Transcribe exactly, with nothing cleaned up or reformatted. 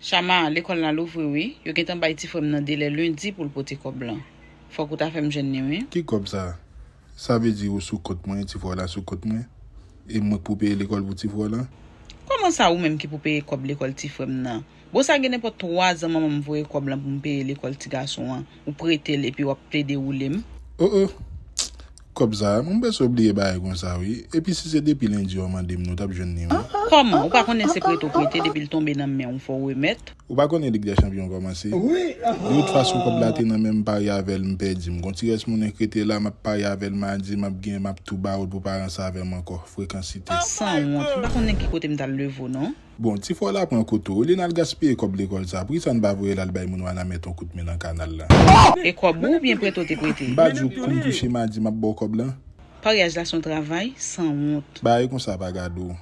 Chama, lekòl la louvri wi. Yo gentan bay ti frè m nan delè lendi pou l pote kòb lan. Fòk ou ta fè m jwenn li wi. Ki kòb sa? Sa vle di ou sou kont mwen, ti frè w la sou kont mwen, e mwen k pou peye lekòl pou ti frè w la? Kòman sa ou menm ki pou peye kòb lekòl ti frè m nan? Bon, sa gen nenpòt twa zan manman m voye kòb lan pou m peye lekòl ti gason an. Ou prete l epi w ap plede woule m. Oh oh. Kòb sa, mwen m pèse w bliye bagay konsa wi. Epi si se depi lendi w mande m, nou t ap jwenn li wi. Kòman? Ou pa konnen se prete w prete, depi l tonbe nan men w, fò w remèt. Ou pa konnen Lig dè Chanpyon kòmanse? De tout fason, kòb la te nan men m, m pari avè l, m pèdi. M gon ti rès monnen k rete la, m ap pari avè l madi, m ap gen, m ap tou ba w l pou pa ranse avè m ankò. Frekansite. Sanwont, m pa konnen ki kote m t al leve w non. Bon, ti frè w la pran kote w. Olye n al gaspiye kòb lekòl sa, poukisa n pa voye l al bay moun Wanament yon kout men nan kanal la? E kòb ou oubyen prete w te prete? M pa di w kou m kouche madi, m ap ba w kòb lan? Paryaj la se yon travay sanwont. Bagay konsa pa gade w.